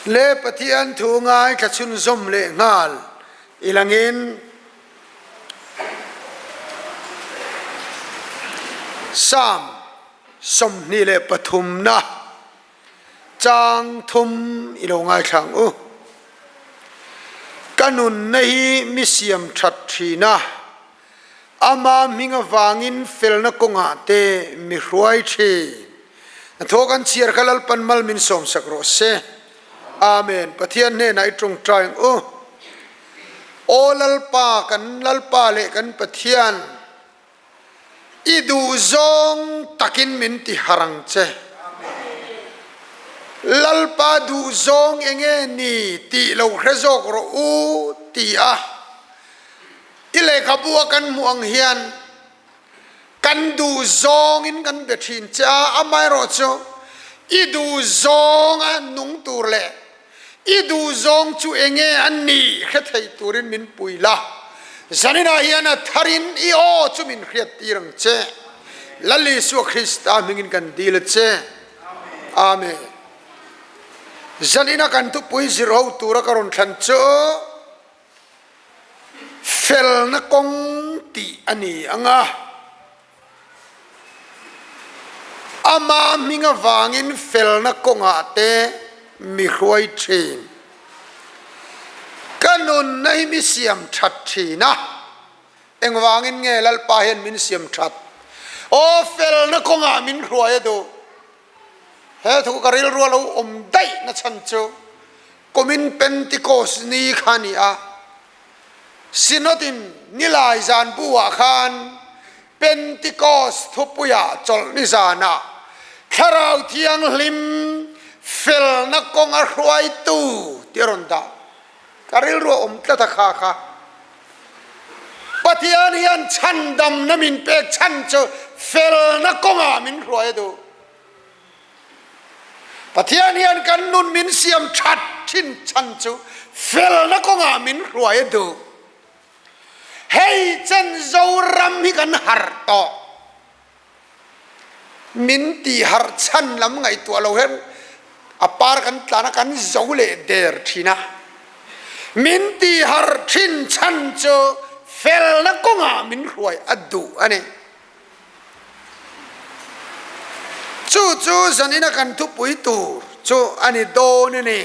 Le Pathian thu ngaithla chhunzawm leh nghal i langin Psalm 23 na chang thum i lo ngaithla ang u. Ka nunna hi mi siam that thin a, Ama hming avangin felna kawngah te mi hruai thin. Hnathawh kan chhiar kha Lalpan mal min sawmsak rawh se. Amen. Pathian hnenah i tawngtai ang u. Aw Lalpa, kan Lalpa leh kan Pathian, i duhzawng takin min ti harh ang che. Lalpa duhzawng enge ni tih lo hre zawk rawh u ti a. I lehkhabu a kan hmuh ang hian kan duh zawngin kan be thin che a, amaherawhchu i duh zawnga nung tur leh i duh zawng chu enge a nih hre thei turin min pui la. Zaninah hian a tharin i aw chu min hriat tir ang che. Lal Isua Krista hmingin kan dil a che. Amen. Zanina kan thupui zir ho tura ka rawn thlan chu. Felna kawng tih a ni ang a, ama hming avangin felna kawngah te mi hruai thin. Ka nunna hi mi siam that thin a, engvangin nge Lalpa hian min siam that? Aw, felna kawngah min hruai a duh. He thu ka rilru a lo awm daih na chhan chu Kumin Pentikos ni kha a ni a, Synod-in Nilai zan bu-ah khan Pentikos thupuiah chawlhni zanah Thlarau Thianghlim felna kawnga hruaitu tih a rawn dah. Ka rilru a awm tlat a kha kha. Pathian hian chhandamna min pek chhan chu felna kawngah min hruai a duh. Pathian hian kan nun min siam that thin chhan chu felna kawngah min hruai a duh. Hei chen Zoram hi kan harh tawh. Min tih harh chhan lam ngaihtuah lo hian a par kan tlan a, kan zo leh der thin a. Min tih harh thin chhan chu felna kawngah min hruai a duh a ni. Chu chu zanina kan thupui tur chu a ni dawn a ni.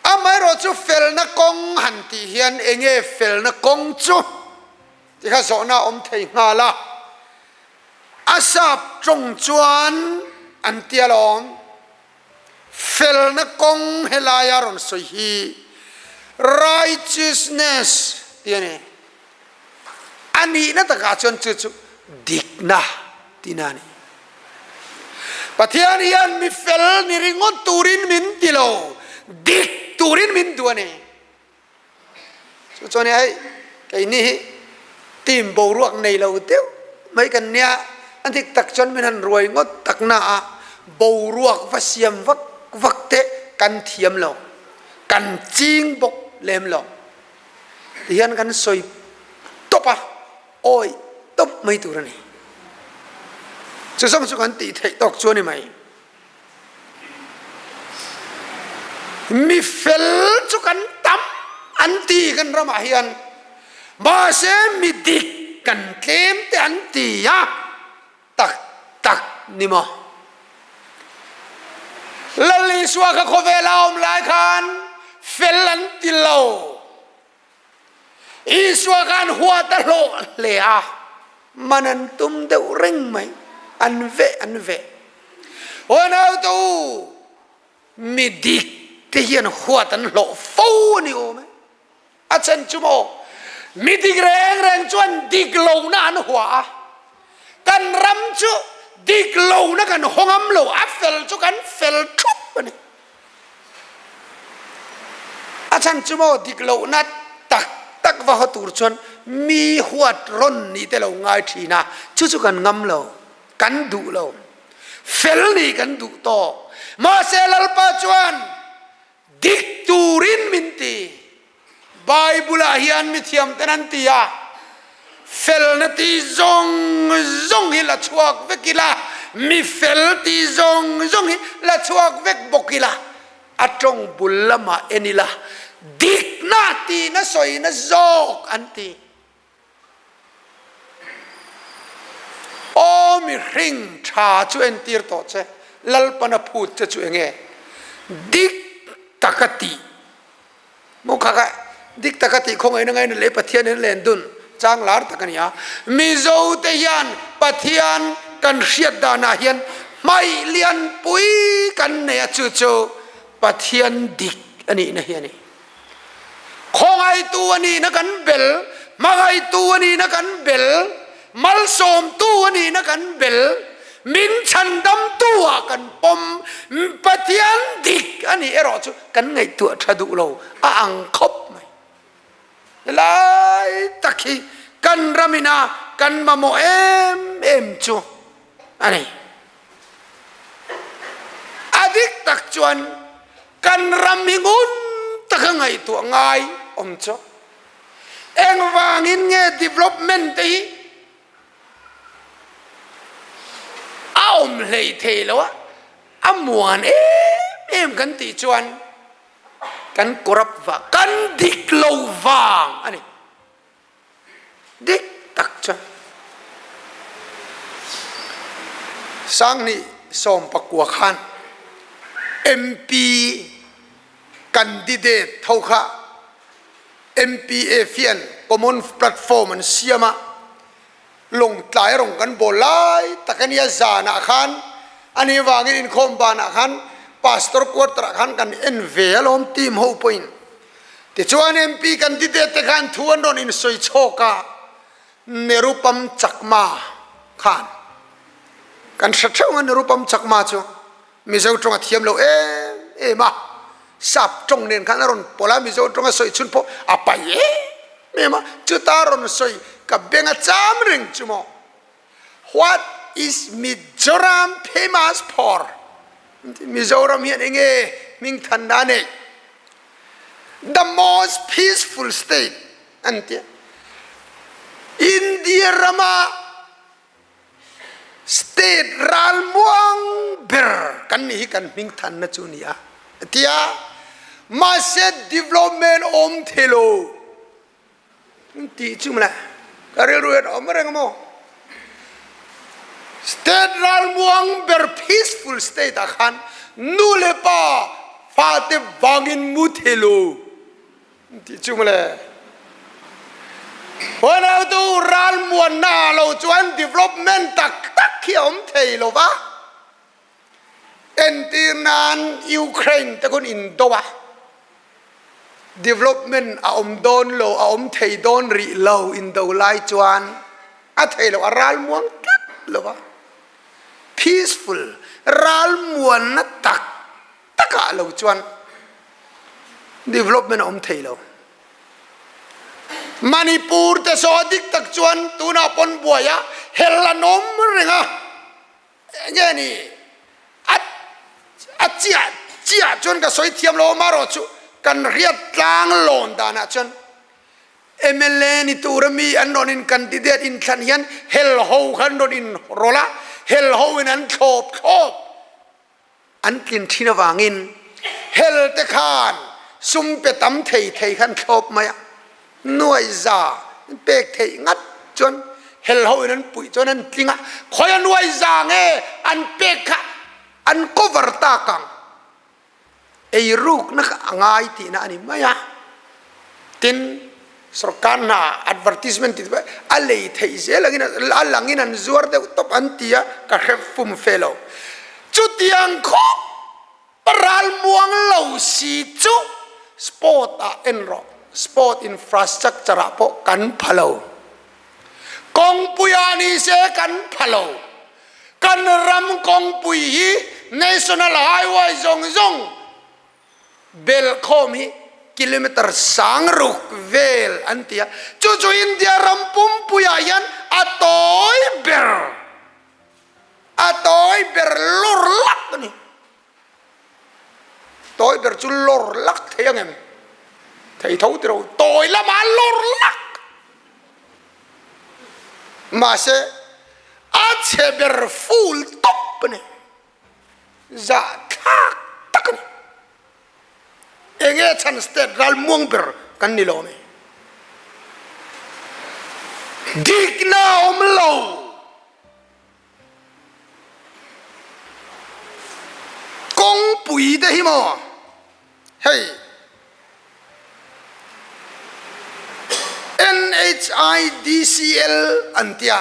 Amaherawh chu felna kawng han tih hian enge felna kawng chu ti kha zawhna a awm thei nghal a. A sap tawng chuan an ti alawm, felna kawng helaia rawn sawi hi righteousness tih a ni. A nihna takah chuan chu chu dikna tihna a ni. Pathian hian mi fel ni ringawt turin min ti lo, dik turin min duh a ni. Chu chuan hei keini hi team boruak nei lo deuh mai kan nia, a dik tak chuan min han ruai ngawt tak na a, boruak va siam vak vak te kan thiam lo, kan ching bawk lem lo. Tihian kan sawi tawp a, awi tawp mai tur a ni. Chu zawng chu kan tih theih tawk chu a ni mai. Mi fel chu kan tam an ti kan ramah hian, mahse mi dik kan tlem te an ti a. Tak tak ni maw? Lal Isua kha khawvel a awm lai khan fel an ti lo. Isua khan huat a hlawh hle a, man an tum deuh reng mai, an veh an veh. Aw naute u, mi dik te hian huat an hlawh fo a ni awm e. A chen chu maw? Mi dik reng reng chuan dik lohna an hua a, kan ram chu dik lohna kan haw ngam lo, a fel chu kan fel thup a ni. A chhan chu maw dik lohna tak tak va haw tur chuan mi huat rawn nih te lo ngai thin a, chu chu kan ngam lo, kan duh lo, fel nih kan duh tawk. Mahse Lalpa chuan Dik turin min ti. Bible-ah hian mithiamten an ti a, felna tih zawng zawng hi la chhuak vek ila, mi fel tih zawng zawng hi la chhuak vek bawk ila. tawng bul lamah en ila, dikna tihna sawina zawk an ti. Aw mihring tha chu entir tawh che, Lalpana phut che chu enge? Dik taka tih. Maw kha kha dik taka tih khawngaihna ngaina leh Pathian hian len dun chang lar tak a ni a. Mizo te hian Pathian kan hriat danah hian hmaih lianpui kan nei a, chu chu Pathian dik a nihna hi a ni. Khawngaihtu a nihna kan bel, hmangaihtu a nihna kan bel, malsawmtu a nihna kan bel, min chhandamtu ah kan pawm, Pathian dik a nih erawh chu kan ngaihtuah tha duh lo a ang khawp mai. Helai tak hi kan ramina kan mamawh em em chu a ni. A dik tak chuan kan ram hi ngun taka ngaihtuah ngai awm chu. Engvangin nge development te hi a awm hlei thei lo a, a muan em em kan tih chuan kan corrupt vang, kan dik lo vang a ni. Dik tak chuan 2019 khan MP candidate tho kha MPF hian common platform an siam a, Lawngtlai rawng kan bawl lai tak a nia zanah khan a nih vangin inkhawm banah khan pastor quarter ah khan kan en ve alawm team ho pawhin. Tichuan MP candidate te khan thu an rawn insawi chhawk a, Nerupam Chakma khan kan hre theuh a Nerupam Chakma chu Mizo tawng a thiam lo em em a, sap tawng nen khan a rawn pawlh a, Mizo tawng a sawi chhun pawh a pai em em a, chuta rawn sawi ka beng a cham reng chu maw. What is Mizoram famous for? Mizoram hian enge hming thanna a neih? The most peaceful state an ti a. India rama State ralmuang ber kan nih hi kan hmingthanna chu ni a tia mahse development awm thei lo tih chu mawle ka rilru hian awm reng maw state ralmuang ber peaceful state ah khan nu leh pa fate vangin mu thei lo. Tih chu mawle. Huanautu ralmuanna ah lo chuan development tak tak hi a awm thei lo va. Entir nan Ukraine te khawn indo a, development a awm dawn lo, a awm thei dawn rih lo indo lai chuan a thei lo, a ralmuang tlat lo va. Peaceful ralmuanna tak takah lo chuan development a awm thei lo. Manipur te saw dik tak chuan tunah pawn buai a hel an awm reng a, enge ni a a chiah chiah chuan ka sawi thiam lo amarawh chu kan hriat tlang lawn danah chuan mla ni tura mi an rawn in candidate inthlan hian hel ho kha an rawn inrawlh a, hel ho in an thlawp thlawp. An tlin thin avangin hel te khan sum pe tam thei thei khan thlawp mai a, nuaiza an pek theih ngat chuan hel ho in an puih chuan an tling a, khawi a nuaiza nge an pek kha an cover tak ang, eirukna kha a ngai tihna a ni mai a, tin sorkar hna advertisement tih te pawh a lei theih zel angin a langin an zuar deuh tawp an ti a ka hre fum fe lo chutiang khawp ral muang lo si chu sport ah en rawh sport infrastructure ah pawh kan pha lo kawngpui ah ni se kan pha lo kan ram kawngpui hi national highway zawng zawng Belkhawm hi kilometer 6000 vel an ti a, chu chu India ram pumpuiah hian a tawi ber, a tawi ber lawr lak a ni. Tawi ber chu lawr lak thei ang em? Thei tho tiro, tawi lamah lawr lak. Mahse, a chhe ber full top a ni. Zahthlak tak a ni. Enge chhan state ral muang ber kan ni lo a ni. Dikna a awm lo. Kawngpui te hi maw hei NHIDCL an tia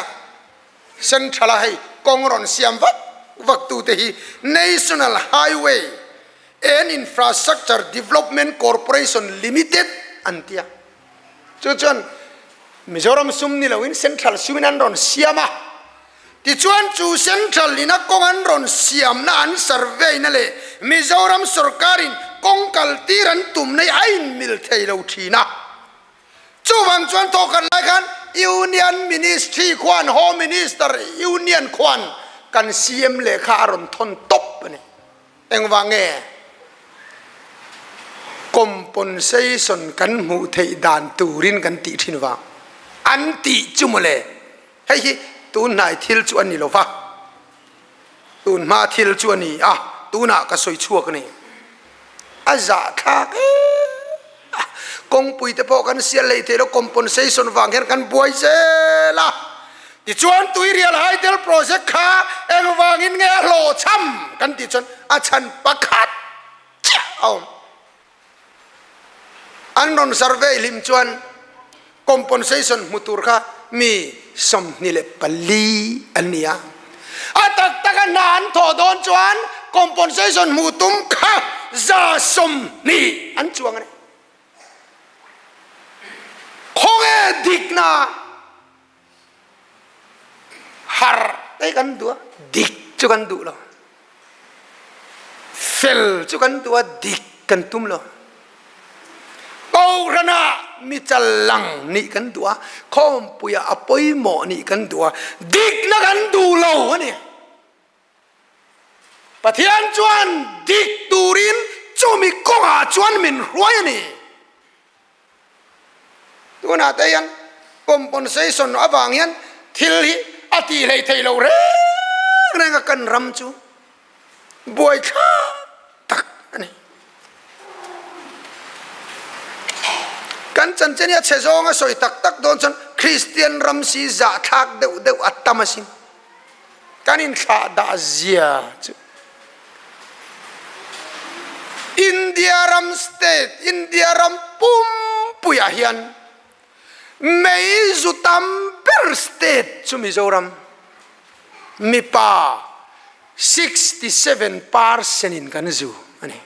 Central a hei kawng rawn siam vak vak tu te hi National Highway and Infrastructure Development Corporation Limited an tia. Chu chuan Mizoram sum ni loin Central sumin an rawn siam a. Tichuan chu Central ina kawng an rawn siamna an survey na leh Mizoram sorkarin kawng kal tir an tumna hi a inmil thei lo thin a. Chuvang chuan thawkhat lai khan Union Ministry khuan Home Minister Union khuan kan CM lehkha a rawn thawn tawp a ni. Engvang nge compensation kan hmuh theih dan turin kan tih thin vang an tih chu mawle. Hei hi tunhnai thil chu a ni lo va, tunhma thil chu a ni a, tunah ka sawi chhuak a ni. A zahthlak em a, kawngpui te pawh kan sial lei thei lo, compensation vang hian kan buai zel a. Tichuan Tuirial Hydel Project kha engvangin nge a hlawhchham kan tih chuan a chhan pakhat chiah a awm. An rawn survey hlim chuan compensation hmu tur kha mi 24 an ni a. A tak taka hna an thawh dawn chuan compensation hmuh tum kha 20 an chuang a ni. Khawnge dikna Har te kan duh a, dik chu kan duh lo. Fel chu kan duh a, dik kan tum lo. Kohhran ah mi challang nih kan duh a, khawmpui ah a pawimawh nih kan duh a, dikna kan duh lo a ni. Pathian chuan dik turin chumi kawngah chuan min hruai a ni. Tunah te hian compensation avang hian thil hi a tih hlei thei lo reng reng a kan ram chu buaithlak tak a ni. Kan chanchin hi a chhe zawng a sawi tak tak dawn chuan Kristian ram si zahthlak deuh deuh a tam asin. Kan inthlah dah zia chu India ram state, India ram pumpuiah hian mei zu tam ber state chu Mizoram mipa 67 percent in kan zu a ni.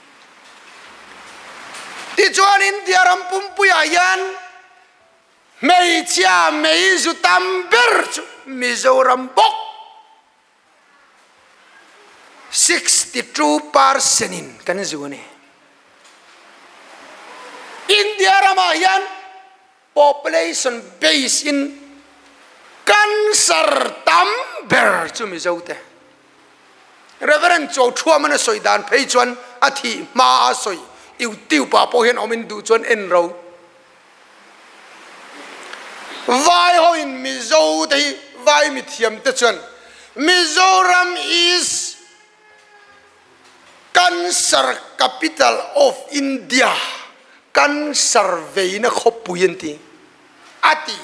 Tichuan India ram pumpuiah hian Hmeichhia mei zu tam ber chu Mizoram bawk 62 percent in kan zu a ni. India ramah hian population base in cancer tam ber chu Mizo te. Reverend Chawthuaman a sawi dan phei chuan a thih hma a sawi YouTube ah pawh hian awm in duh chuan en ro. Vai hoin Mizo te hi vai mithiam te chuan Mizoram is Cancer Capital of India, Cancer veina khawpui an ti, a ti.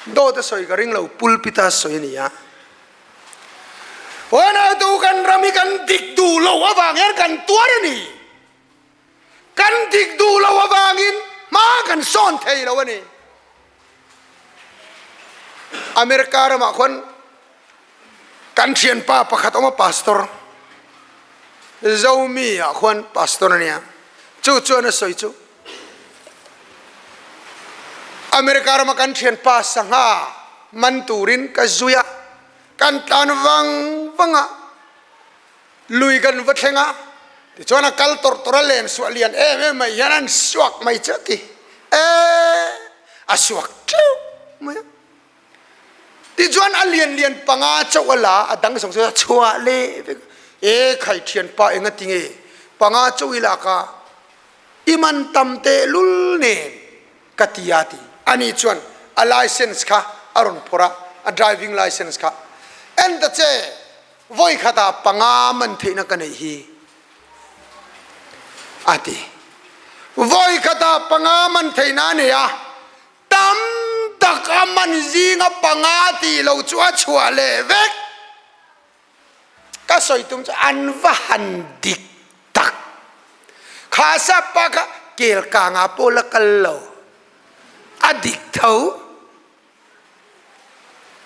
Dawt a sawi ka ring lo, pulpit a sawi a ni a. Huanah tu kan ram hi kan dik duh lo avang hian kan tuar a ni. Kan dik duh lo avangin hma kan sawn thei lo a ni. America ramah khuan kan thianpa pakhat awm a pastor Zomi ah khuan pastor a nia. Chu chuan a sawi chu America rama kan thianpa sangha man turin ka zui a, kan tlan vang vang a. Lui kan va thleng a, tichuan a kal tawrh tawrh a len suah lian em em mai hian an suak mai chu a ti. E, a suak teuh mai a. Tichuan a lian lian panga chauh a la, a dang zawng chu a chhuah leh vek a. E khai thianpa eng a ti nge, panga chauh i lak a, i man tam tehlul nen ka ti a ti. Ani chuan a license kha a rawn phawrh a, a driving license kha. En ta che, Voikhatah panga man theihna ka neih hi. A ti. Vawi khatah panga man theihna a nei a, tam tak a man zinga panga tih lo chu a chhuah leh vek. Ka sawi tum chu an va han dik tak. Kha sapa kha kel kangah pawh la kal lo, a dik tho.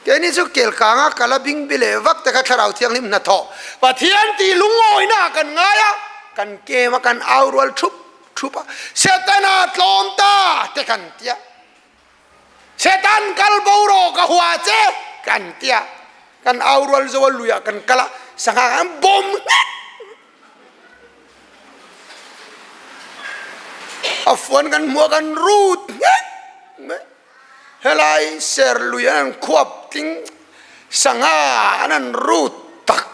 Keini chu kel kanga kal a bing bi leh vak te kha Thlarau Thianghlim hnathawh Pathian tih lungawina ah kan ngai a, kan kem a, kan au rual thup thup a, Setana tlawm ta te kan ti a, Setan kal bo rawh ka hua che kan ti a, kan au rual zo a lui ah kan kal a, sangha kan bawm nghet. A fuan kan hmuh a kan rut nghet mai. Helai serlui an han khuap tling sangha an han rut tak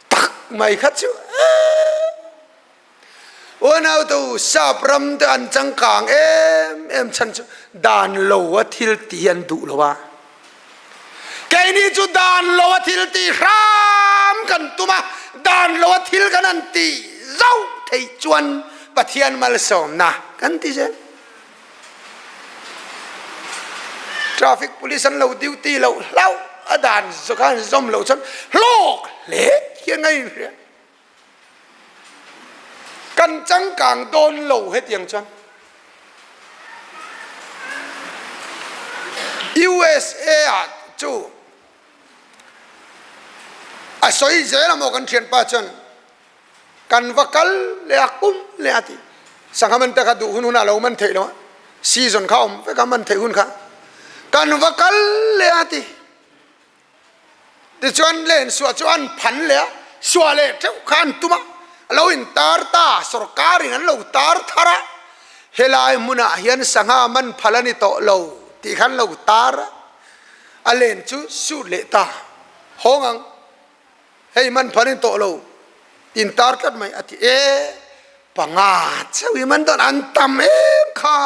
tak mai kha chu eee Unau te u sap ram te an changkang em em chhan chu dan lo a thil ti hi an duh lo a keini chu dan lo a thil ti hram kan tum a dan lo a thil kan han ti zauh theih chuan Pathian malsawmna kan ti zel. Traffic police an lo duty loh hlauh a dan kha an zawm loh chuan hlawk hle hian a inhria. Kan changkang dawn lo hetiang chuan USA ah chu a sawi zel amaw kan thianpa chuan Kan va kal leh a kum leh a ti. Sangha man te kha duh hun hunah lo man theih lo a, season kha awm vek a man theih hun kha. Kan va kal leh a ti. Tichuan len suah chu an phan leh a, suah leh teuh kha an tum a, a lo in tar ta, sorkar in an lo tar thar a, helai hmunah hian sangha man phal a ni tawh lo tih kha an lo tar a, a len chu sut leh ta hawng ang. Hei man phan in tawh lo in tar tlat mai a ti e panga chauh i man dawn an tam em kha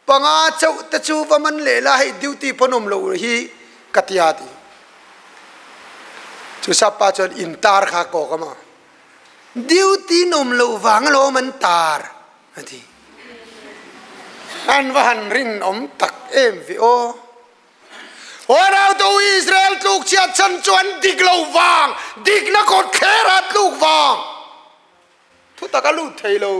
panga chauh te chu va man leh la hei duty pawn awm lo hi ka tia ti chu sapa chuan in tar kha kawk ama duty nawm loh vang alawm an tar a ti an va han rinawm tak em ve aw. Unautu Israel tluk chhiat chan chu an dik lo vang, dikna kawt thler a tluk vang. Thu tak a lut thei lo.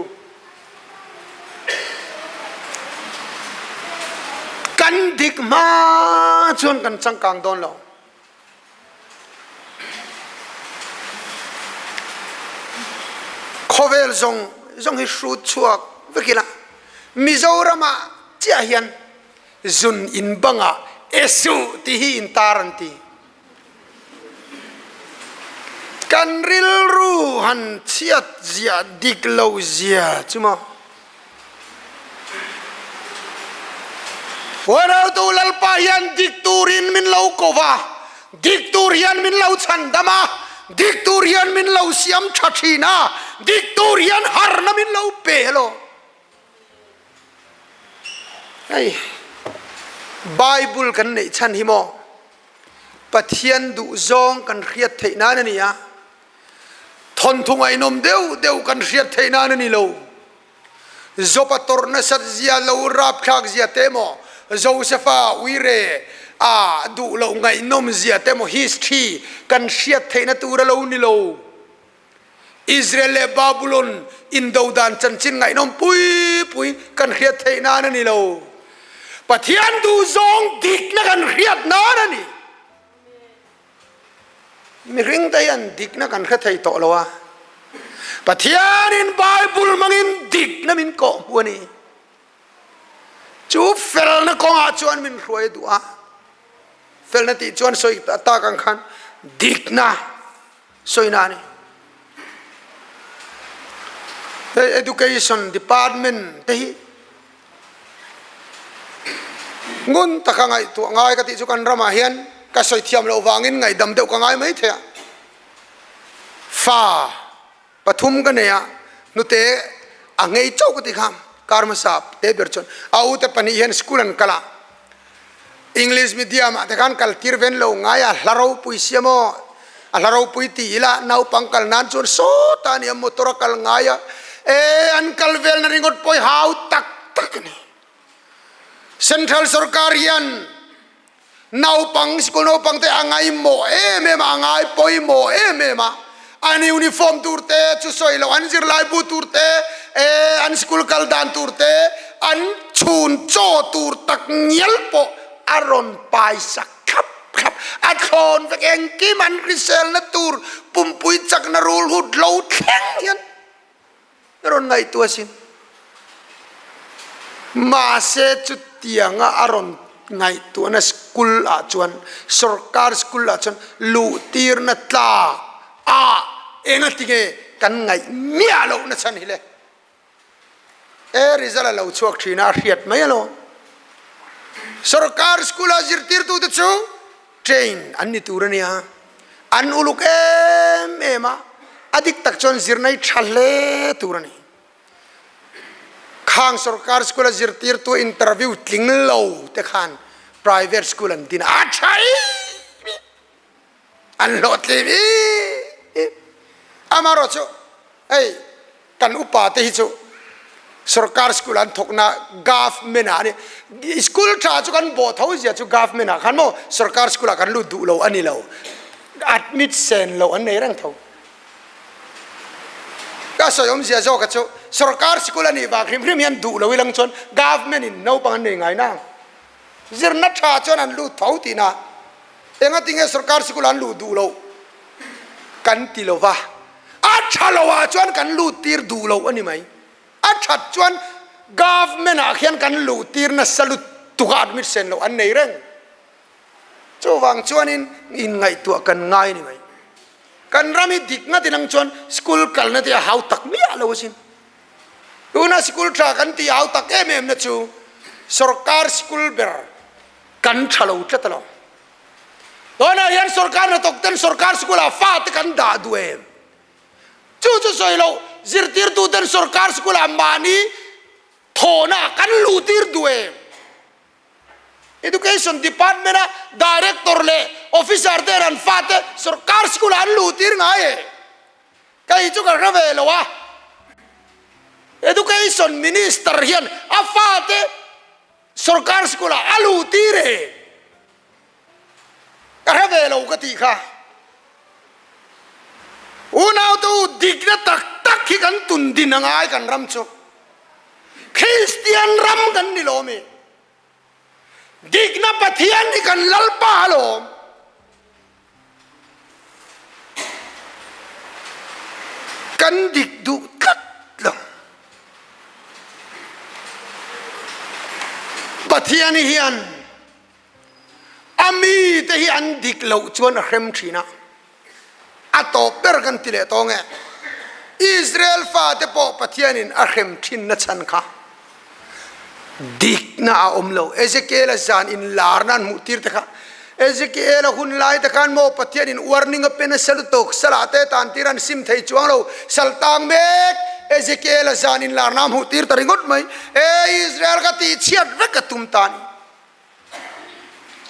Kan dik hma chuan kan changkang dawn lo. Khawvel zawng zawng hi hrut chhuak vek ila Mizoram ah chiah hian Zun in bangah Esuh ti hi in tar an ti. Kan rilru han chhiat zia dik lo zia chu maw. Huanautu Lalpa hian dik turin min lo ko va, dik tur hian min lo chhandam a, dik tur hian min lo siam tha thin a, dik tur hian harna min lo pe elaw. Hei Bible kan neih chhan hi maw Pathian duh zawng kan hriat theih nan a ni a, thawnthu ngaihnawm deuh deuh kan hriat theih nan a ni lo. Job-a tawrh nasat zia lo rapthlak zia te maw, Joseph-a uire a duh loh ngaihnawm zia te maw history kan hriat theihna tur a lo ni lo. Israel leh Babulon indo dan chanchin ngaihnawm pui pui kan hriat theih nan a ni lo. Pathian duhzawng dikna kan hriat nan a ni. Mihring te hian dikna kan hre thei tawh lo a. Pathianin Bible hmangin dikna min kawh hmu a ni. Chu felna kawngah chuan min hruai duh a. Felna tih chuan sawi tak ang khan dikna Sawina a ni. Hei Education Department te hi ngun taka ngaihtuah ngai ka tih chu kan ramah hian ka sawi thiam loh vangin ngaihdam deuh ka ngai mai thei a. Fa pathum ka nei a, hnute a ngei chauh ka ti kha kar hmasa te ber chuan a ute pahnih hian school an kal a. English medium ah te khan kal tir ven lo ngai a, hla ropui sia maw? A hla ropui ti ila naupang kal nan chuan sawta ania motor a kal ngai a. E an kal velna ringawt pawh hi hau tak tak a ni. Central sorkar hian naupang sikul naupang te a ngaihmawh em em a, a ngai pawimawh em em a, an uniform tur te chu sawi loh, an zirlaibu tur te, e an sikul kal dan tur te, an chhun chaw tur tak ngial pawh a rawn paisak thlap thlap. A thlawn vek engkim an hriselna tur pumpui chakna rul hut lo thleng hian a rawn ngaihtuah asin. Mahse chutianga a rawn ngaihtuahna school ah chuan sorkar school ah chuan luhtirna tlak ah engatinge kan ngaih miah lohna chhan hi le. E result a lo chhuak thin a, a hriat mai alawm. Sorkar school ah zirtirtute chu train an ni tur a nia, an uluk em em a, a dik tak chuan zirna hi tha hle tur a ni. Khang sorkar school a zirtirtu interview tling lo te khan private school an din a, a tha em em, an hlawhtling em em. Amaherawhchu hei Kan upa te hi chu sorkar school an thawkna government ah ani school tha chu kan bawh tho zia chu government ah khan maw sorkar school ah kan lut duh lo ani lo admit sen lo an nei reng tho ka sawi awm zia zawk a chu sorkar school anih vang hrim hrim hian duh lo ilang chuan government in naupang an nei ngai nang zirna tha chuan an lut tho tihna Engatinge sorkar sikul an luh duh loh kan ti lo va, a tha lo ah chuan kan lut tir duh loh a ni mai. A that chuan government ah khian kan luh tir nasa lutuk a admit sen loh an nei reng. Chuvang chuanin inngaihtuah kan ngai a ni mai. Kan ram hi dik ngat inang chuan school kalna te a hau tak miah lo asin. Tuna school tha kan tih hau tak em em na chu sorkar school ber kan tha lo tlat alo. Tunah hian sorkar hnathawk ten sorkar school ah fate kan dah duh em? Chu chu sawi lo, zirtirtu ten sorkar school ah mahni thawhna ah kan luh tir duh em? Education department a director leh officer ten an fate sorkar school ah an luh tir ngai em? Kei chu ka hre ve lo a, Education minister hian a fate Sorkar school ah a luh tir e. Ka hre ve lo ka tih kha. Unaute u dikna tak tak hi kan tun din a ngai kan ram chu. Kristian ram kan ni lo mi. Dikna Pathian hi kan Lalpa alawm. Kan dik duh tlat lo. Pathian hian a mite hi an dik loh chuan a hrem thin a, a tawp ber kan ti leh tawng e. Israel fate pawh Pathianin a hrem thinna chhan kha Dikna a awm lo. Ezekiel-a zan inlarna an hmuh tir te kha, Ezekiel-a hun lai te khan maw Pathianin warning a pe nasa lutuk, salah te tan tir an sim thei chuang lo, sal tang mek Ezekiel-a zan inlarna a hmuh tir ta ringawt mai. E Israel ka tih chhiat vek a tum ta a ni.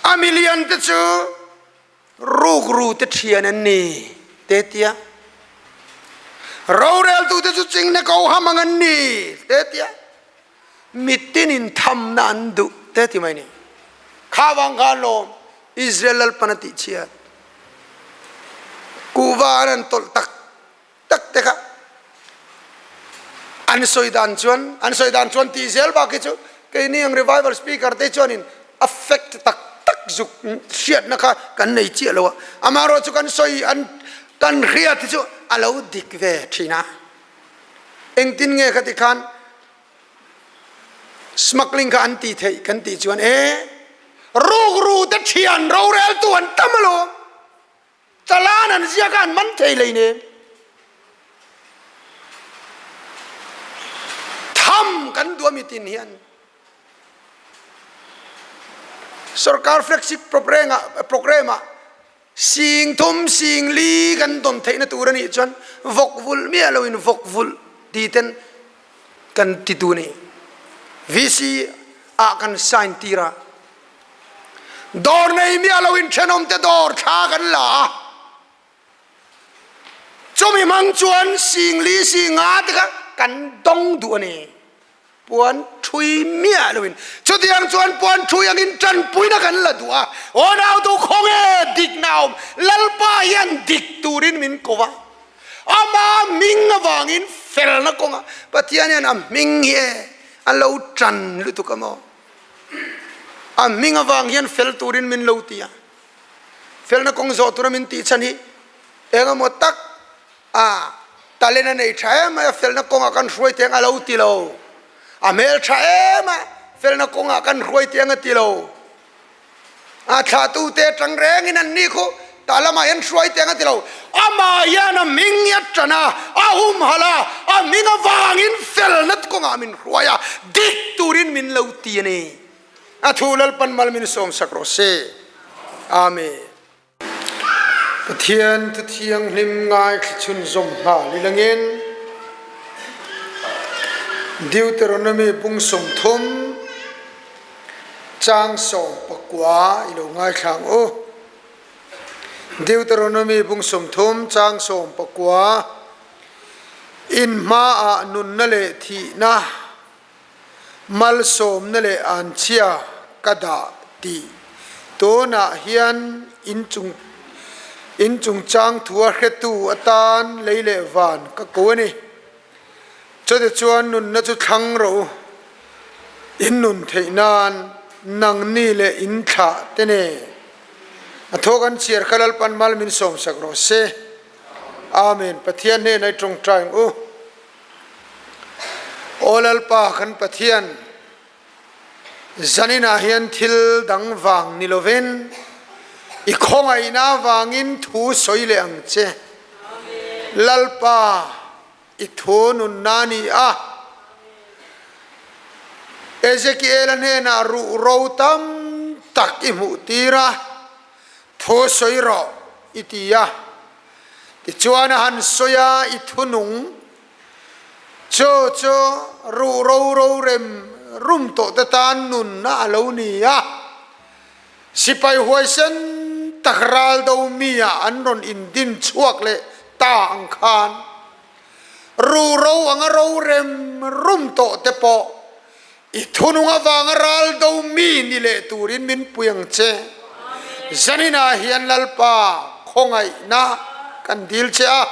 A milian te chu Rukru te thian an ni te tia. Roreltu te chu chinghne ko ham ang an ni te tia. Mitin in thamna an duh te ti mai ni. Kha vang khan lawm Israel Lalpan a tih chhiat. Kuhva an an tawlh tak tak te kha an sawi dan chuan an sawi dan chuan tih zel bak hi chu keini ang revival speaker te chuanin a fact tak tak zuk hriatna kha kan nei chiah lo a, amaherawh chu kan sawi an kan hriat hi chu a lo dik ve thin a, engtin nge khati khan smuggling kha an tih theih kan tih chuan e rukru te thian roreltu an tam alawm. Chalan an ziak a an man thei lei nen. Tham kan duh ami tin hian sorkar flagship program ah sing thum sing li kan dawn theihna tur a nih chuan vawk vulh miah loin vawk vulh ti ten kan ti tu a ni. VC ah kan sign tir a. Dawr nei miah lo in thenawm te dawr thla kan la a, chumi hmang chuan singli singa te kha kan dawng duh a ni. Puan ṭhui miah loin chutiang chuan puan ṭhui angin ṭanpuina kan la duh a, aw nautu khawnge dikna a awm, Lalpa hian dik turin min ko va, ama hming avangin felna kawnga Pathian hian a hming hi e a lo ṭan lutuk a maw? A hming avang hian fel turin min lo ti a, felna kawng zawh tura min tih chhan hi engemaw tak A talent a nei tha em mai a, felna kawngah kan hruai teng a lo ti lo. A hmel tha em a, felna kawngah kan hruai teng a ti lo. A thlahtute atang rengin an ni khu tah lamah hian hruai teng a ti lo. Amah hian a hming hi a tan a, a humhalh a, a hming avangin felna kawngah min hruai a, dik turin min lo ti a ni. A thu Lalpan mal min sawmsak rawh se. Amen. Pathian Thu Thianghlim ngaithla chhunzawm nghal i langin Deuteronomy bung 30 chang 19 i lo ngaithla ang u. Deuteronomy bung 30 chang 19 In hmaah nunna leh thihna Malsawmna leh anchhia ka dah tih tunah hian inchung inchungchang thua hretu atan lei leh van ka ko a ni. Chute chuan nunna chu thlang rawh u, in nun theih nan nangni leh in thlah te nen a thaw kan chhiar kha Lalpan mal min sawmsak rawh se. Amen. Pathian hnenah i tawngtai ang u. Aw Lalpa kan Pathian, zaninah hian thil dang vang ni lovin i khawngaihna avangin thu sawi leh ang che. Lalpa, i thu nunna a ni a. Ezekiela hnenah ruhro tam tak i hmuhtir a, thu sawi rawh i ti a. Tichuan a han sawi a, i thunung chu chu ruh ro ro rem rum tawh te tan nunna a lo ni a. Sipai huaisen tak ral do mi ah an rawn indin chhuak leh ta ang khan ruh ro anga ro rem rum tawh te pawh i thunung avanga ral do mi ni leh turin min pui ang che. Zaninah hian Lalpa khawngaihna kan dil che a,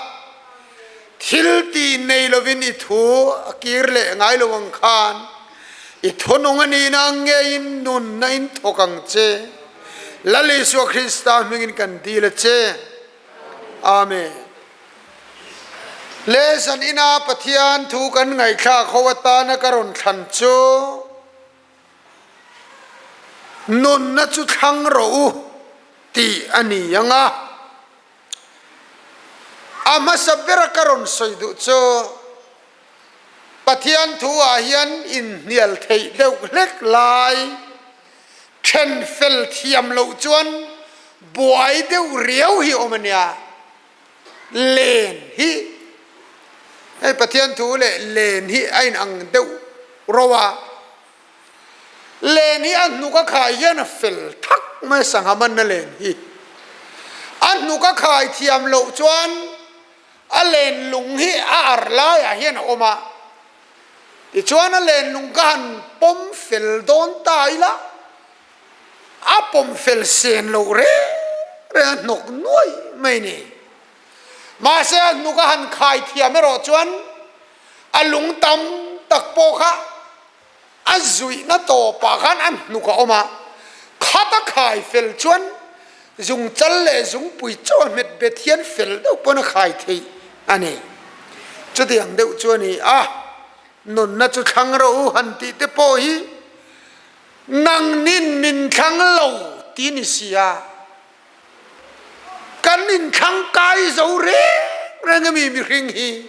thil tih nei lovin i thu a kir leh ngai lo ang khan i thunung a nihna ngeiin nunna in thawk ang che. Lal Isua Krista hmingin kan dil a che. Amen. Le zan ina Pathian thu kan ngaihthlak ho atana ka rawn thlan chu nunna chu thlang rawh u tih a ni ang a. A hmasa bera ka rawn sawi duh chu Pathian thu ah hian inhnial theih deuh hlek lai then fel thiam loh chuan buai deuh riau hi awm a nia. Len hi hei Pathian thu leh len hi a inang deuh ro a, len hi a hnuk a khai hian a fel thak mai a, sangha manna len hi a hnuk a khai thiam loh chuan a len lung hi a ar laiah hian a awm a, tichuan a len lung ka han pawm fel dawn ta ila. A pawm fel sen loh reng reng a hnawk nuai mai ni. Mahse a hnuk a han khai thiam erawh chuan a lung tam tak pawh kha a zuihna tawpah khan a hnuk a awm a, khat a khai fel chuan zungchal leh zungpui chauh a hmet bet hian fel deuh pawn a khai theih a ni. Chutiang deuh chu a ni a, nunna chu thlang rawh u han tih te pawh hi Nangnin min thlang lo ti ni sia, kan inthlang kai zo reng reng ami mihring hi?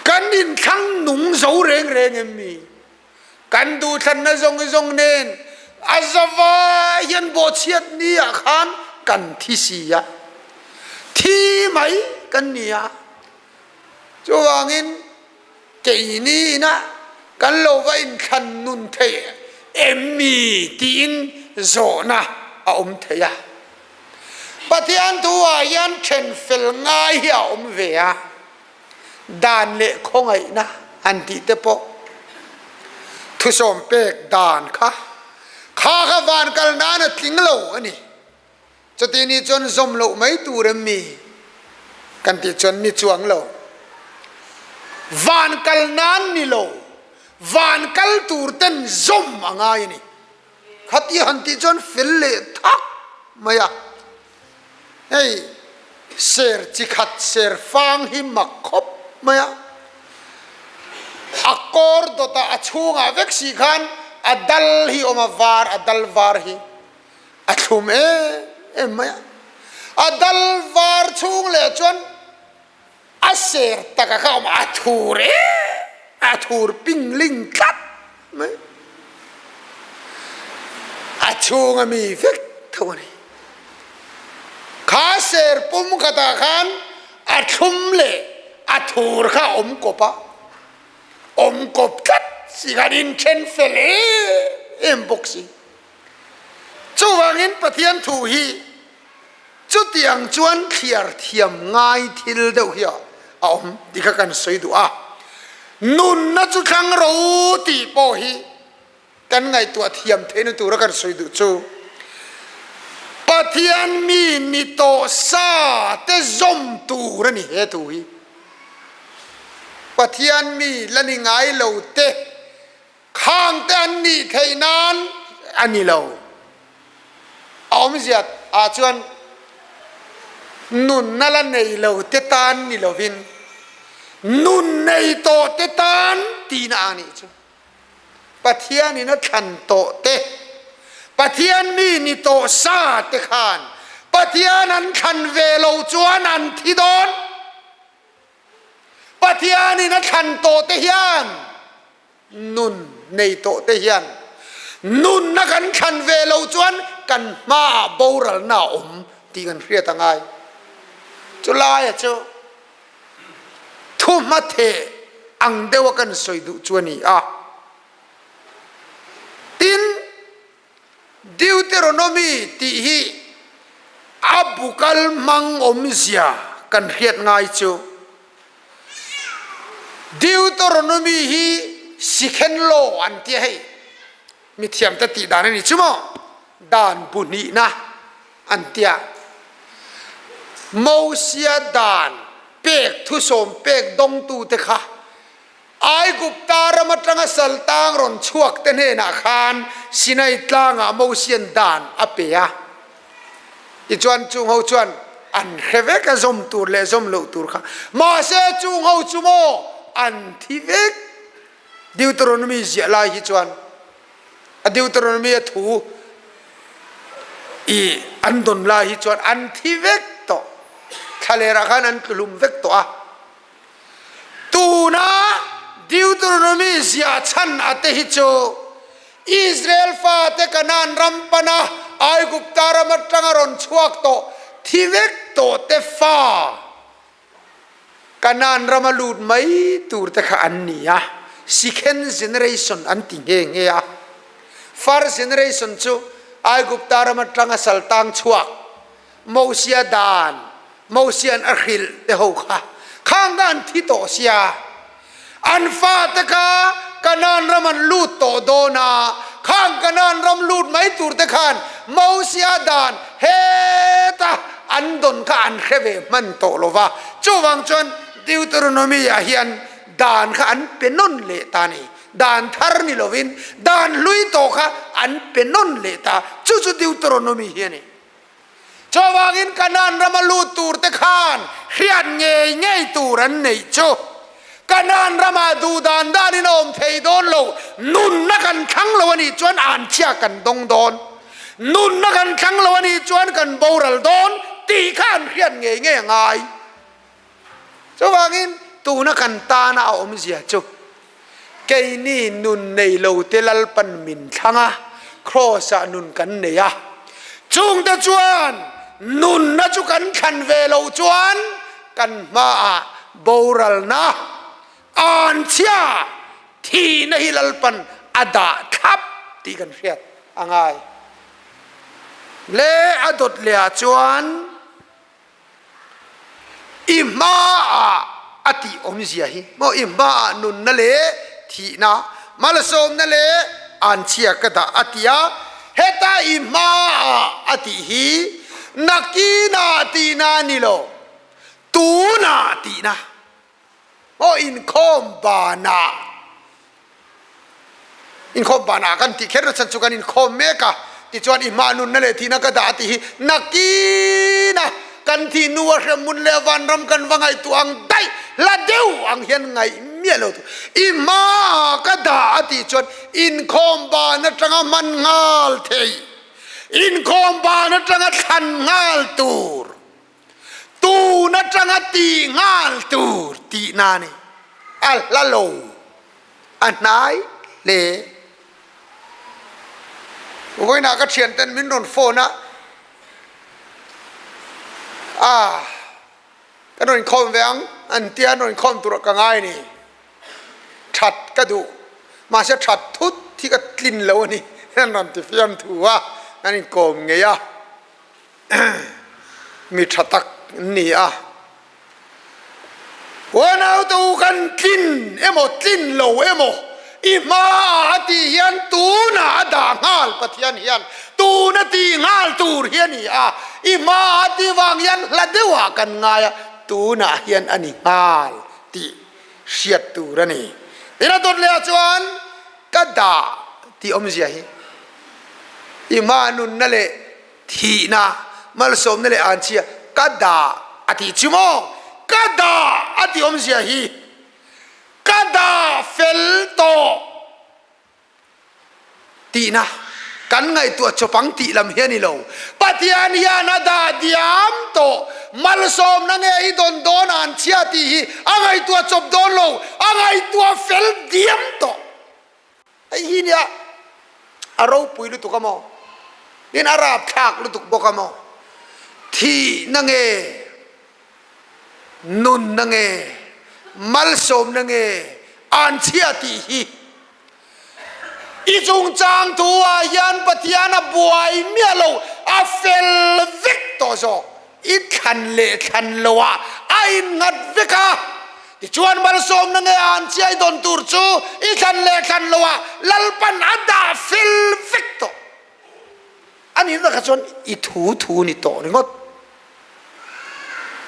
Kan inthlang nung zo reng reng em mi? Kan duhthlanna zawng zawng nen a zavai hian bawhchhiat ni ah khan kan thi si a, thi mai kan ni a. Chuvangin keini ina kan lo va inthlan nun thei em mi tiin zawhna a awm thei a. Pathian thu ah hian then fel ngai hi a awm ve a. Dan leh khawngaihna han tih te pawh thusawm pek dan kha kha kha van kal nan a tling lo a ni. Chuti ni chuan zawm loh mai tur em mi kan tih chuan ni chuang lo. Van kal nan ni lo, van kal tur ten zawm a ngai a ni. Khati han tih chuan fel leh thak mai a. Hei ser chi khat ser fang hi mak khawp mai a. A kawr dawtah a chhungah vek si khan a dal hi awm a, var a dal var hi a thlum em em mai a. A dal var chhung leh chuan A ser taka kha awm a thur e, a thur ping ling tlat mai. A chhung a mi vek tho a ni. Kha ser pum khatah khan a thlum leh a thur kha a awm kawp a, awm kawp tlat si khan inthen fel em em bawk si. Chuvangin Pathian thu hi Chutiang chuan thliar thiam ngai thil deuh hi a awm tih kha kan sawi duh a. Nunna chu thlang ro tih pawh hi kan ngaihtuah thiam theihna tura kan sawi duh chu Pathian mi ni tawh sa te zawm tur a ni he thu hi. Pathian mi la ni ngai lo te Khang te an nih theih nan a ni lo. A awmzia ah chuan nunna la nei lo te tan ni lovin nun nei tawh te tan tihna a nih chu. Pathianin a thlan tawh te, Pathian mi ni tawh sa te khan Pathian an thlan ve lo chuan an thi dawn. Pathianin a thlan tawh te hian nun nei tawh te hian nunna kan thlan ve lo chuan kan hmaah boralna a awm tih kan hriat a ngai. Chulaia chu thuhma theh ang deuha kan sawi duh chu a ni a. Tin, Deuteronomy tih hi a bu kal hmang awmzia kan hriat ngai chu Deuteronomy hi Sikhen Law an tia hei mithiam te tih dan a ni chu maw dan bu hnihna an tia Mosia dan pek thusawm pek dawngtu te kha Aigupta ram atanga saltang rawn chhuak te hnenah khan Sinai tlangah Mosian dan a pe a. Tichuan chung ho chuan an hre vek a zawm tur leh zawm loh tur kha. Mahse chung ho chu maw an thi vek. Deuteronomy ziah lai hi chuan a Deuteronomy a thu i an dawn lai hi chuan an thi vek tawh. Thlalerah khan an tluhlum vek tawh a. Tuna Deuteronomy ziah chhan a te hi chu Israel fate Kanaan ram pana Aigupta ram atanga rawn chhuak tawh thi vek tawh te fa Kanaan rama lut mai tur te kha an ni a, second generation an ti nghe nghe a. First generation chu Aigupta ram atanga saltang chhuak Mosia dan, Mosia'n a hrilh te ho kha khang kha an thi tawh sia. An fate kha Kanaan ram an lut tawh dawn a, khang Kanaan ram lut mai tur te khan Mosia dan heta an dawn kha an hre ve hman tawh lo va. Chuvang chuan Deuteronomy ah hian dan kha an pe nawn leh ta a ni. Dan thar ni lovin dan hlui tawh kha an pe nawn leh ta. Chu chu Deuteronomy hi a ni. Chuvangin Kanaan rama lut turte khan hriat ngei ngei tur an neih chu. Kanaan ramah duh dan danin a awm thei dawn lo, nunna kan thlang lo a nih chuan anchhia kan dawng dawn, nunna kan thlang lo a nih chuan kan boral dawn tih kha an hriat ngei ngei a ngai. Chuvangin tuna kan tana a awmzia chu keini nun nei lo te Lalpan min thlang a, Kraws-ah nun kan nei a. Chungte chuan nunna chu kan thlan ve lo chuan kan hmaah boralna, anchhia, thihna hi Lalpan a dah thlap tih kan hriat a ngai. Le a dawt lehah chuan I hmaah. a tih awmzia hi maw i hmaah nunna leh thihna, malsawmna leh anchhia ka dah a ti a, heta i hmaah a tih hi nakinah tihna a ni lo, tunah tihna. Aw inkhawm banah inkhawm banah kan tih kher na chhan chu kan inkhawm mek a, tichuan i hma nunna leh thihna ka dah a tih hi nakina kan thih hnu a hremhmun leh vanram kan va ngaihtuah ang daih hla deuh ang hian ngaih miah lo tur. I hmaah ka dah a tih chuan inkhawm ban atanga hman nghal theih, inkhawm ban atanga thlan nghal tur. Tun atanga tih nghal tur tihna a ni. A hla lo, a hnai hle. Vawiinah ka thianten min rawn phone a, ah kan rawn inkhawm ve ang an tia an rawn inkhawm turah ka ngai a ni. That ka duh, mahse that thut hi ka tlin lo a ni an rawn ti fiamthu a, an inkawm ngei a. Mi tha tak an ni a. Uanautu kan tlin emaw tlin lo emaw i hmaah a tih hian tunah a dah nghal Pathian hian tun a tih nghal tur hi a ni a, i hmaah a tih vang hian hla deuhah kan ngai a, tunah hian a ni nghal tih hriat tur a ni. Tin a dawt leh ah chuan ka dah tih awmzia hi i hma nunna leh Thihna, malsawmna leh anchhia ka dah a tih chu maw? Ka dah a tih awmzia hi ka dah fel tawh tihna kan ngaihtuah chawp ang tih lam hi a ni lo. Pathian hian a dah diam tawh, malsawmna nge i dawn dawn anchhia tih hi a ngaihtuah chawp dawn lo, a ngaihtuah fel diam tawh. Hei hi nia a ropui lutuk a maw? Tin a rapthlak lutuk bawk a maw? Thihna nge, nunna nge, malsawmna nge anchhia tih hi i chungchang thu ah hian Pathian a buai miah lo, a fel vek tawh zawk. I thlan leh thlan lo ah a innghat vek a, tichuan malsawmna nge an chiai dawn tur chu i thlan leh thlan lo ah Lalpan a dah fel vek tawh a nih na kha chuan i thu thu ni tawh ringawt.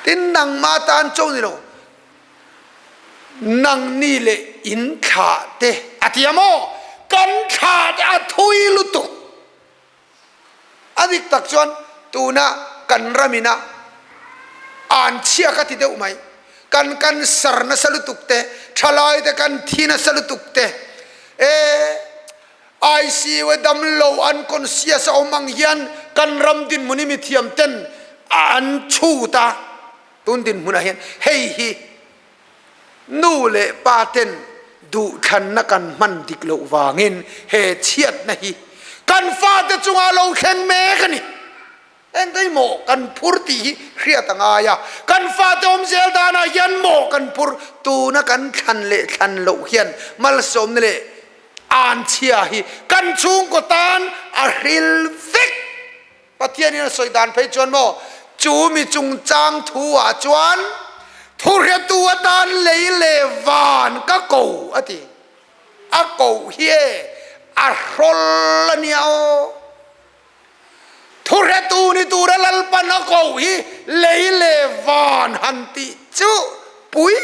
Tin nangmah tan cho ni lo, nangni leh in thlah te a ti a maw? Kan thlah te a thui lutuk. A dik tak chuan tuna kan ramina an chhia ka ti deuh mai. Kan cancer nasa lutuk te, thalai te kan thi nasa lutuk te, e ICU a dam lo unconscious a awm ang hian kan ram dinhmun hi mithiam ten an chhut a, tun dinhmunah hian hei hi Nu leh pa ten duhthlanna kan hman dik loh vangin he chhiatna hi kan fate chungah lo thleng mek a ni. Engkai maw kan phur tih hi hriat a ngai a, kan fate awm zel danah hian maw kan phur tuna kan thlan leh thlan loh hian malsawmna leh anchhia hi kan chhungkaw tan a hril vek. Pathianin a sawi dan phei chuan maw, chu mi chungchang thu ah chuan thuhretu atan lei leh van ka ko a ti. A koh hi e a hrawl a nia aw. Thuhretu ni tura Lalpan a koh hi lei leh van han tih chu pui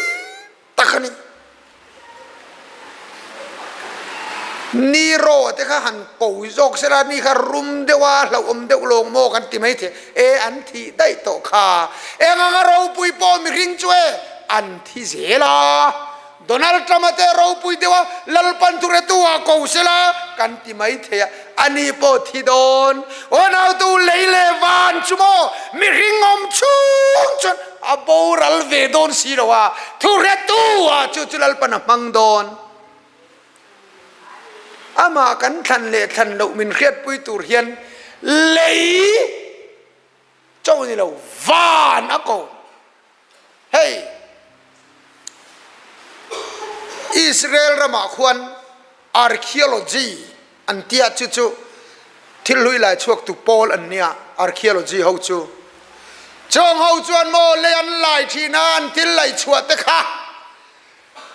tak a ni. Nero te kha han ko zawk sela ni kha rum deuh a hlauhawm deuh lawng maw kan ti mai thei e an thih daih tawh kha eng anga ropui pawh mihring chu e an thi zel a Donald Trump a te ropui deuh a Lalpan thuretu ah ko sela kan ti mai thei a ani pawh thi dawn aw nautu lei leh van chu maw mihring awm chhung chuan A boral ve dawn si lo a, thuhretu ah chu chu Lalpan a hmang dawn. Amah kan thlan leh thlan loh min hriatpui tur hian lei cho ni lo van a ko. Hei Israel ramah khuan archaeology an tia chu chu thil hlui lai chhuak tu pawl an nia archaeology ho chu. Chawng ho chuan maw lei an lai thin a an thil laih chhuah te kha.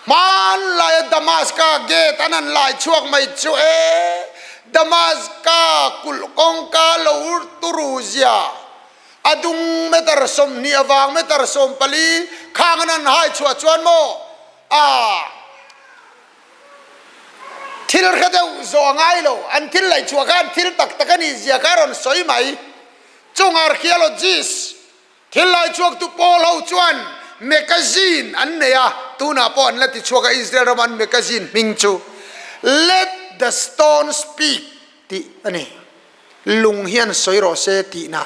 Hmanlaia Damaska gate an han lai chhuak mai chu e, Damaska kulh kawngka lo turu zia a dung meter 20 avang meter 14 khang an han hai chhuah chuan maw a thil hre deuh zawh a ngai lo, an thil laih chhuah khan thil tak tak a nih zia kha a rawn sawi mai. Chung archaeologists Thil lai chhuaktu pawl ho chuan mekazin an nei a, tunah pawh an la ti chhuak a, Israel rama an mekazin hming chu Let the Stone Speak tih a ni. Lung hian sawi rawh se tihna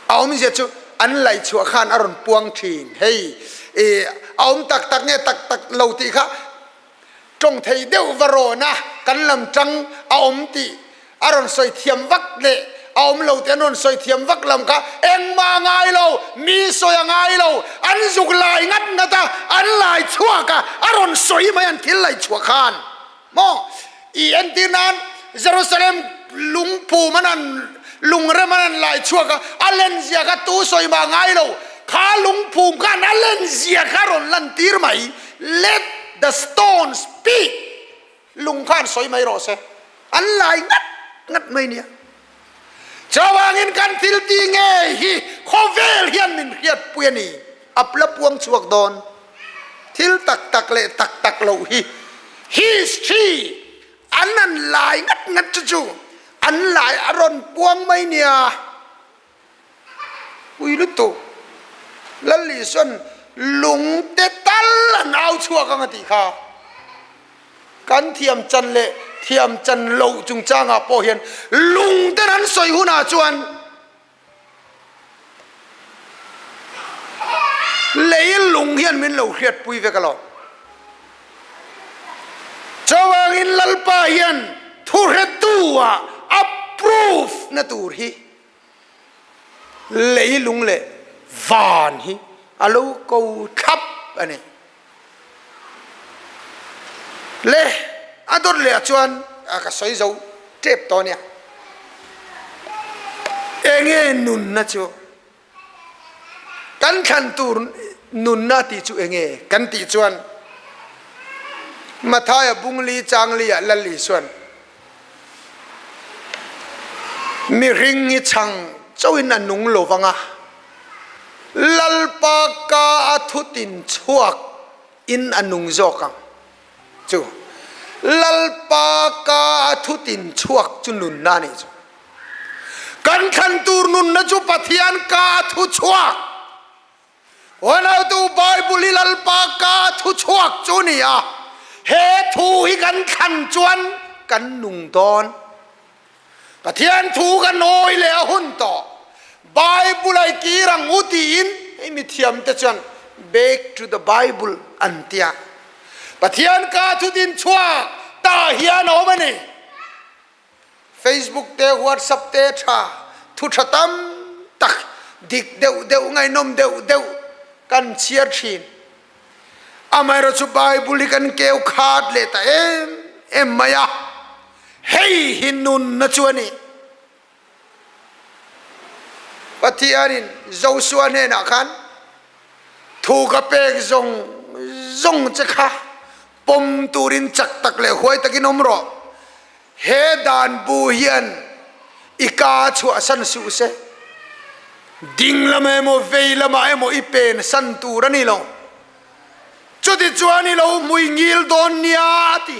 a awmzia chu an laih chhuah khan a rawn puang thin. Hei i a awm tak tak nge tak tak lo tih kha Tawng thei deuh va rawn a, kan lam tang a awm tih a rawn sawi thiam vak leh a awm lo tih an rawn sawi thiam vak lam kha engmah a ngai lo, mi sawi a ngai lo, an zuk lai ngat ngat a, an lai chhuak a, a rawn sawi mai an thil lai chhuah khan maw i entir nan Jerusalem lungphum an han lungrem an han lai chhuak a, a len zia kha tu sawi mah a ngai lo, kha lungphum khan a len zia kha a rawn lantir mai. Let the stone speak, lung khan sawi mai rawh se, an lai ngat ngat mai nia. Chuvangin kan thil ti ngei hi khawvel hian min hriatpui a ni, a la puang chhuak dawn. Thil tak tak leh tak tak loh hi history an an lai ngat ngat chu chu an lai a rawn puang mai nia. Pui lutuk. Lal Isuan lung te tal an au chhuak ang a tih kha. Kan thiam chan leh thiam chan loh chungchangah pawh hian lung ten an sawi hunah chuan lei lung hian min lo hriatpui vek alawm. Chuvangin Lalpa hian thuhretu-ah a proof na tur hi Leilung leh van hi a lo ko thlap a ni. Le a dawt leh ah chuan ka sawi zo tep tawh a nia. Enge nunna chu? Kan thlan tur nunna tih chu enge kan tih chuan Mathaia bungli changli ah Lal Isuan mihring hi chhang chauhin a nung lo vang a, Lalpa ka a thutin chhuak in a nung zawk ang chu. Lalpa ka a thutin chhuak chu nunna a nih chu. Kan thlan tur nunna chu Pathian ka a thu chhuak. Huanautu Bible hi Lalpa ka a thu chhuak chu ni a, he thu hi kan thlan chuan kan nung dawn. Pathian thu kan awi leh a hun tawh. Bible ai kir ang u tiin hei mithiam te chuan back to the Bible an tia. Pathian ka thu din chhuak ta hian a awm a ni. Facebook te WhatsApp te tha thu tha tam tak dik deuh deuh ngaihnawm deuh deuh kan chhiar thin. Amaherawhchu Bible hi kan keu khat leh ta em em mai a, hei hi nunna chu a ni. Pathianin Joshua hnenah khan thu ka pek zawng zawng che kha pawm turin chak tak leh huai takin awm rawh. He dan bu hian i ka chhuahsan suh se. Ding lamah emaw vei lamah emaw i pen san tur a ni lo. Chutichuan i lo hmui ngil dawn nia a ti.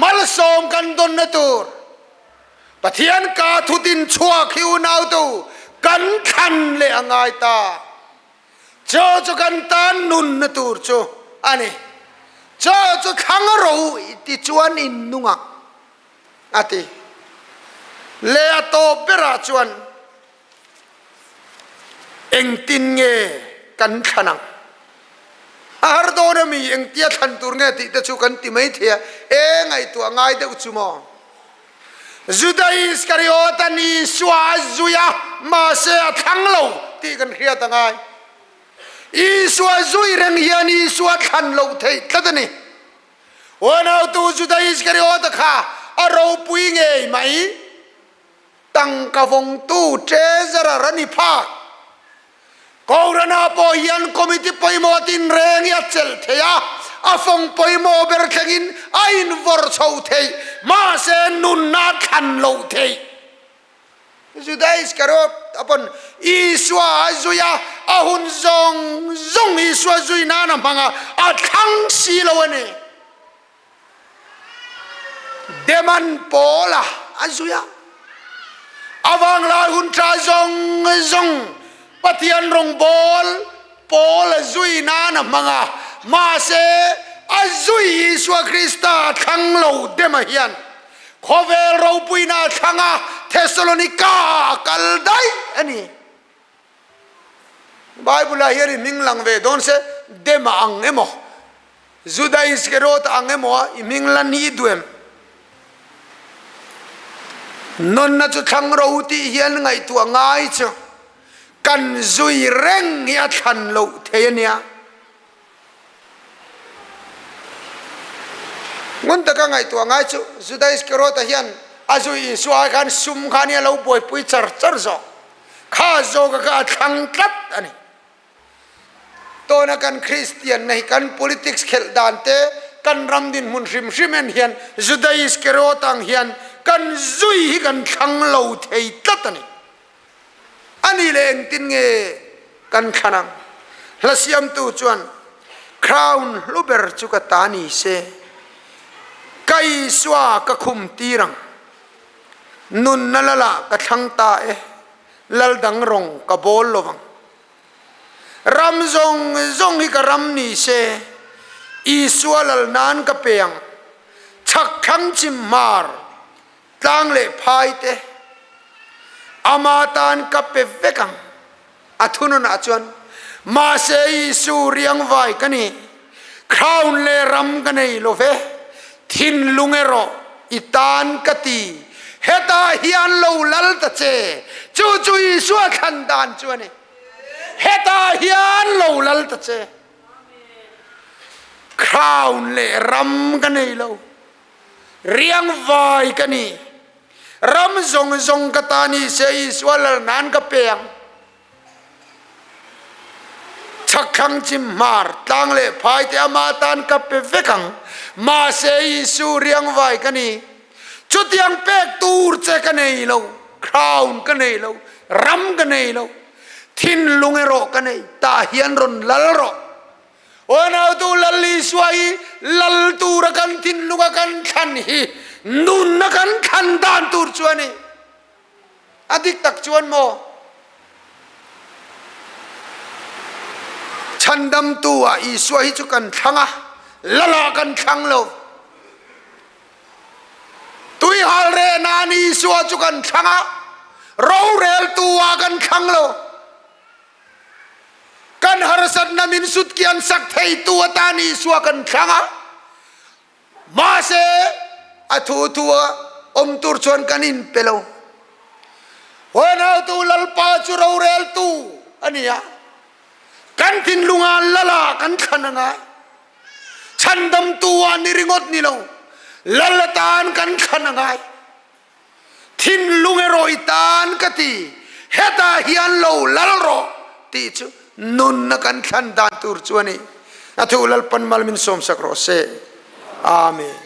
Malsawm kan dawnna tur Pathian ka thutin chhuak hi unautu kan thlan leh a ngai ta. Chu chu kan tan nunna tur chu a ni. Chu chu thlang ro i ti chuan in nung ang, a ti. Leh a tawp berah chuan engtin nge kan thlan ang? A har dawn a mi, engtia thlan tur nge tih te chu kan ti mai thei a, e ngaihtuah ngai deuh chu maw? Juda Iskariot-a Isua a zui a, mahse a thlang lo tih kan hriat a ngai. Isua zui reng hian Isua thlan loh theih tlat a ni. Unautu Juda Iskariot-a kha a ropui ngei mai. Tangka vawngtu treasurer a ni phak. Kohhranah pawh hian committee pawimawh tinreng hi a chelh thei a, a fawng pawimawh ber thlengin a invawrh chho theih, mahse nunna a thlan loh theih. Juda Iskariot a pawn Isua a zui a, a hun zawng zawng Isua zui nan a hmang a, a thlang si lo a ni. Deman Paula a zui a, a vanglai hun tha zawng zawng Pathian rawngbawl Paul a zui nan a hmang a, mahse a zui Isua Krista a thlang lo Dema hian khawvel ropuina a thlang a, Thessalonika ah a kal daih a ni. Bible ah hian i hming lang ve dawn se Dema ang emaw Juda Iskariot ang emaw a i hming lan hi i duh em? Nunna chu thlang ro tih hian ngaihtuah ngai chu kan zui reng hi a thlan loh thei a nia. Ngun taka ngaihtuah ngai chu Juda Iskariot-a hian a zui Isua ai khan sum khan hi a lo buaipui char char zawk. Kha zawka kha a thlang tlat a ni. Tawna kan Kristianna hi kan politics khelh dan te, kan ram dinhmun hrim hrim en hian Juda Iskariot ang hian kan zui hi kan thlang lo thei tlat a ni. A nih leh engtin nge kan thlan ang? Hla siamtu chuan, Crown hlu ber chu ka ta ni se, ka Isua ka khum tir ang. Nunna lala ka thlang ta e, lal dang rawng ka bawl lo vang. Ram zawng zawng hi ka ram ni se, Isua lal nan ka pe ang. Chhak thlang chim hmar Tlang leh phai te ama tan ka pe vek ang. A thununah chuan, Mahse Isu riangvai ka ni, crown leh ram ka nei lo ve, thinlung erawh i tan ka ti, hetah hian lo lal ta che, chu chu Isua thlan dan chu a ni, hetah hian lo lal ta che, crown leh ram ka nei lo. Riangvai ka ni. Ram zawng zawng ka ta ni se Isua lal nan ka pe ang. Chhakthlang chim hmar tlang leh phai te ama tan ka pe vek ang. Mahse Isu riangvai ka ni. Chutiang pek tur che ka nei lo. Crown ka nei lo. Ram ka nei lo. Thinlung erawh ka nei. Tah hian rawn lal rawh. Unautu Lal Isua hi lal tura kan thinlunga kan thlan hi nunna kan thlan dan tur chu a ni. A dik tak chuan maw? Chhandamtu ah Isua hi chu kan thlang a, lal ah kan thlang lo. Tuihal reh nan Isua chu kan thlang a, roreltu ah kan thlang lo. Kan harsatna min sutkian sak theitu atan Isua kan thlang a, mahse a thu thua awm tur chuan kan inpe lo. Huanautu Lalpa chu roreltu a ni a, kan thinlunga Lala kan thlan a ngai. Chhandamtu ah ni ringawt ni lo, Lal atan kan thlan a ngai. Thinlung erawh i tan ka ti, hetah hian lo lal rawh tih chu nunna kan thlan dan tur chu a ni. A thu Lalpan mal min sawmsak rawh se. Amen.